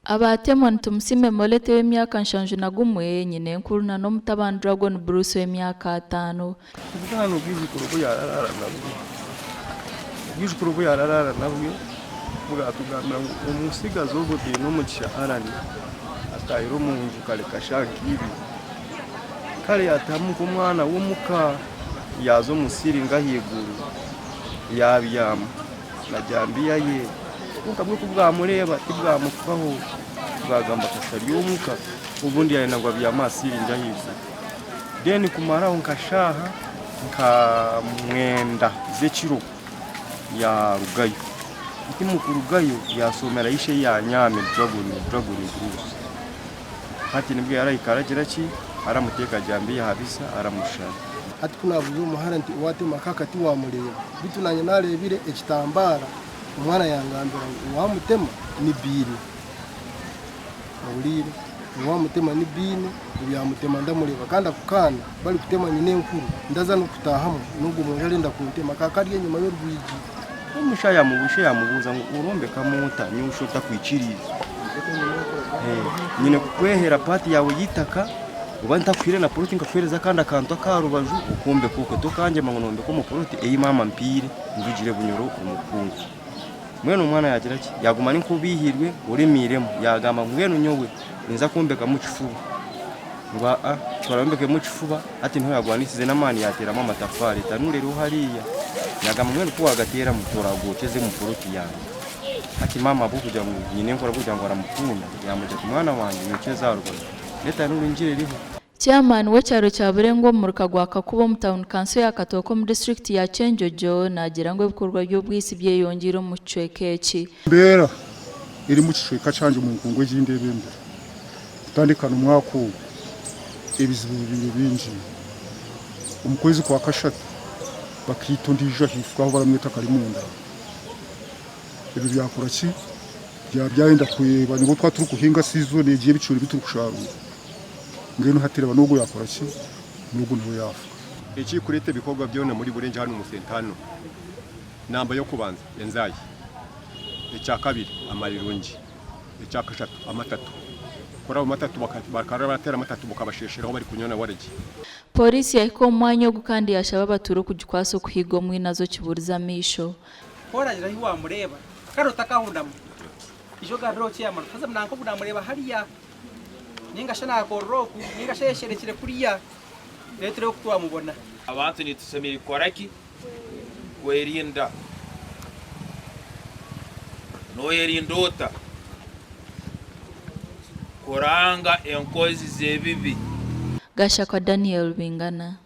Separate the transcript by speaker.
Speaker 1: Abaatemwa ni Tumusiime Molete ow'emyaka 71, nyinenkuru na n'omutabani Dragon Bruce ow'emyaka ataano.
Speaker 2: Obwana obwijukuru obu yaararaara nabwo, obwijukuru obu yaararaara nabwo bwatugambira ngu omutsigazi ogwo Bainomugisha Allan ataahire omu nju kare kashaaha nk'ibiri kare yaatahamu nk'omwana w'omuka yaaza omu siiringi ahaiguru yaabyama na jambiya ye kwonka bwo ku bwamureeba tibwamufaho bwagamba kasha ari omuka obundi yaayenda ngu abyame aha siiringi ahaiguru. Then kumaraho nka shaaha nka mwenda z'ekiro yaarugayo. Hati omu kurugayo yaasomera ishe yaanyaami Dragon, Dragon Bruce. Hati nibwo yaarahika aragira ki, aramuteeka jambiya aha bisa aramushara.
Speaker 3: Hati ku naabuuza omuhara nti, Owaatema akaka tiwaamureeba? Beitu naanye naareebire ekitambaara, omwana yangambira ngu owaamutema ni Biine. Ohuriire? Owamutema ni Biine, obu yamutema ndamureeba kandi ako kaana barikutema nyina enkuru ndaza n'okutaahamu n'ogwo mwojo arenda kuntema akaba kari enyima y'orwigi.
Speaker 2: Omusha yamubuusha yamubuuza ngu orombekamu ota nyowe otakwikiriize? Nyine kukwehera paati yaawe y'eitaka oba ntakuhaire na poloti nkakuheereza akandi akantu ak'aha rubaju okombeka okwe tokangyema ngu nombeka omu poloti ei maama ampiire ndugire Bunyoro omu Bukungu. Mbwenu omwana yaagira ki? Yaaguma ari nk'obiihirwe oremiiremu yaagamba ngu mbwenu nyowe ninza kwombekamu kifuba. Ngu aa turayombekemu kifuba hati niho yaagwanisize n'amaani yaateeramu amatafaari etanuuru eriho hariya. Yaagamba mbwenu ku waagateeramu toraagokyeze omu poloti yangye. Hati maama ahabw'okugira ngu nyinenkuru ahabw'okugira ngu aramukunda yaamugira ati mwana wangye nyokyeza aha rubaju n'etanuuru ngira eriho.
Speaker 1: Chairman w'ekyaro kya Burengo omu muruka gwa Kakuba omu tauni kanso ya Katooke omu disiturikiti ya Kyenjojo naagira ngu ebikorwa by'obwitsi byeyongyeire omu kicweka eki.
Speaker 4: Embeera eri omu kicweka kyangye omu nkungu egi ndebembera kutandika n'omwaka ogu ebizibu bibaire bingi. Omu kwezi kwa kashatu bakaita ondiijo ahaifo ahu baramweta Karimunda. Ebyo byakora ki? Byaba byayenda kureeba nibwo twaba turikuhinga season egi y'ebicoori ebi turikusharuura. Mbwenu hati reeba n'ogwo yaakora ki? N'ogwo nawe yaafa.
Speaker 5: Ekirikureeta ebikorwa byona omuri Burenje hanu omu Sentano, namba y'okubanza enzaahi, ekyakabiri amarirungi, ekyakashatu amatatu. Kuri ago matatu bakaba barateera amatatu bukabasheesheraho barikunywa na waragi.
Speaker 1: Pooriisi yahika omu mwanya ogu kandi yaashaba abatuura okugikwasa okuhiga omwinazi okiburize amaisho.
Speaker 6: Ku oraagira ahi waamureeba kandi otakahunama, ija ogambire chairman oti haza nanka ogu naamureeba hariya nainga shi naakorera oku nainga shi ayesherekire kuriya reero tureebe oku twamubona.
Speaker 7: Abantu nitusemeriire kukora ki kwerinda? Noyerinda ota kuranga enkozi z'ebibi?
Speaker 1: Gashakwa Daniel Bingana.